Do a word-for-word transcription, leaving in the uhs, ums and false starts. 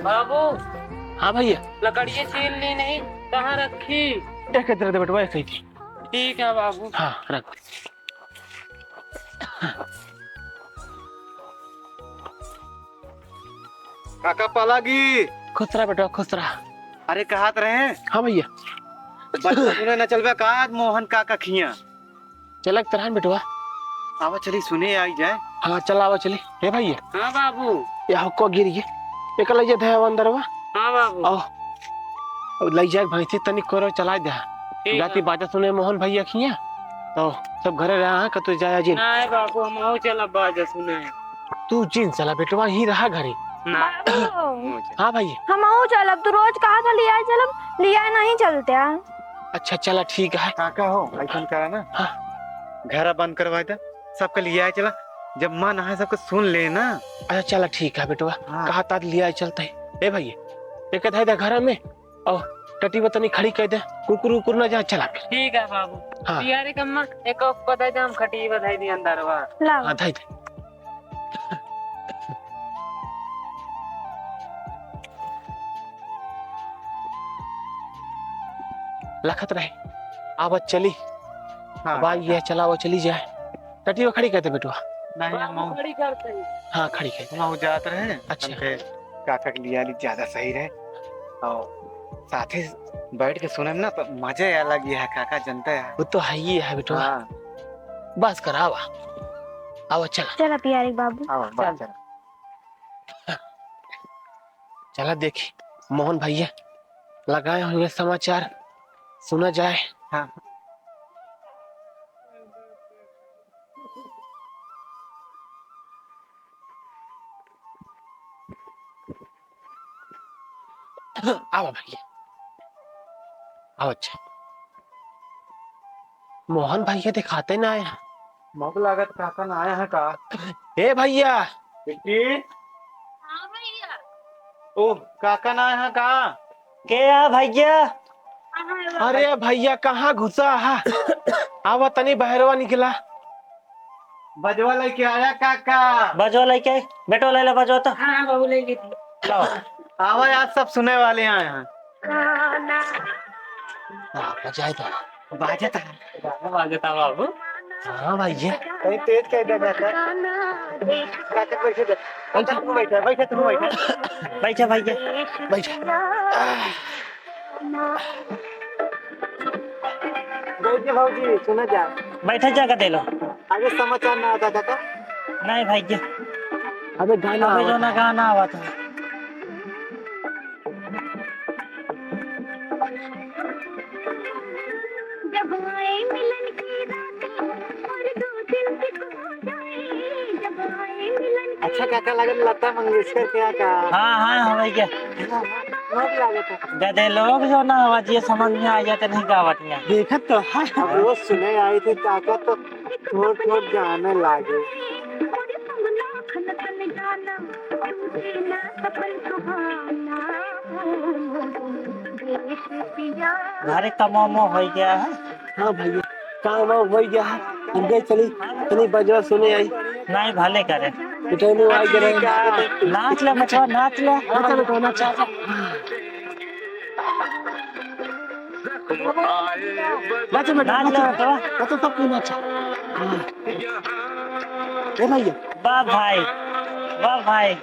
बाबू। हाँ भैया। लकड़िया छील ली नहीं, कहाँ रखी? एक इधर दे बेटवा, एक ही थी। ठीक है बाबू। हाँ, रख दे। काका पालागी। खुश रहा बेटवा, खुश रहा। अरे, कहत रहे? हाँ भैया। बच्चा सुने न चलबे का आज मोहन काका खिया? चलक तरहन बेटवा। आवा चली, सुने आई जाए। हाँ, चल आवा चली। हे भैया। हाँ बाबू। या हुक्का गिर गए। एक लइ जा दे अंदरवा। हाँ बाबू। आओ। अब लइ जाए भैंसी तनी कोरो चला दे। ठीक जाती है। बाजा सुने मोहन भैया खिया। तो सब घरे रहा है, कतौ जाया जिन। नहीं बाबू, हम आओ चला बाजा सुने। तू जिन चला बेटवा, ही रहा घरे। ना। बाबू। हाँ भैया। हम आओ चलब, तू रोज कहा था लिया चलब, लिया नहीं चलते हैं। अच्छा, चला, ठीक है। काका हो, ऐसन करा ना। हाँ। घरा बंद करवा दे, सबके लिया चला। जब मन आए, सबके सुन ले ना। अच्छा, चला, ठीक है, बेटवा। हाँ। कहा तात लिया चलते हैं। ए भैया, एक धाई दे घर में, और टटी बतनी खड़ी कर दे, कुकुर उकुर ना जाए, चला फिर। ठीक है बाबू। हाँ। यार, एक अम्मा, एक और बधाई दे, हम खटी बधाई दी अंदर वा। लाओ। हाँ, धाई दे। लखत रहे, आवत चली। हाँ, अब आई हाँ। ये चला, वो चली जाए। टटियो खड़ी कर दे बेटवा। नहीं, बाबू, हम खड़ी करते ही। हाँ, खड़ी कर दे। हम जात रहे, अच्छा। हमके काका के लिया ली ज्यादा सही रहे। और साथे बैठ के सुने में ना तो मजा अलग ही है, काका जनता है। वो तो है ही है बेटवा। हाँ। बस कर, आवा। आवा, चला। चला पियारे बाबू। आवा, बस चल। चला। चला देखी, मोहन भैया लगाए होंगे समाचार, सुना जाए। हाँ। आवा भैया, आवा। अच्छा, मोहन भैया दिखाते ना आया। मोक लागत काका ना आया है का? ए भैया। बिट्टी। हाँ भैया। ओ, काका ना आया है का? के आ भैया? अरे भैया, कहाँ घुसा है? आवा तनी बहरवा निकला। बजवा लेके आया काका। बजवा लेके, बेटो ले ले बजवा तो। हाँ, बहू ले ली थी। लाओ। आवा, आज सब सुने वाले आए हैं। हाँ, बजाए तो। बाजत है। गाना बाजत है बाबू। हाँ भैया। कहीं तेज कह दे काका। काका बैठे दे। बैठा, तू बैठा, बैठा, तू बैठा। बैठा भैया। बैठा। बैठ जा भौजी, सुना जा। बैठा जा का दे लो। आगे समाचार ना आता काका। नहीं भैया। अबे गाना अबे जो आवत ना है। गाना आवत है। जब आए मिलन की रात और दो दिल एक हो जाए, जब आए मिलन की अच्छा काका, लागत लता मंगेशकर के यहाँ का। हाँ, हाँ, हमारे क्या? हाँ, हाँ, लागत है। गधे लोग जो ना आवाज ये समझ में आ जाते नहीं गावटिया। देखत तो है। अब रोज सुने आई थी काका तो थोड़ थोड़ जाने लागे। घरे कमो मो हो गया है। हाँ भैया, काम वाम हो गया है। हम गए चली, तनी बजवा सुने आई। नहीं भले करे। उठे नहीं आई करे। नाच ले बचवा, नाच ले। नाच ले, नाच ले। नाच ले, नाच ले। नाच ले, सब कोई नाच। हाँ। ए भैया। वाह भाई, वाह भाई।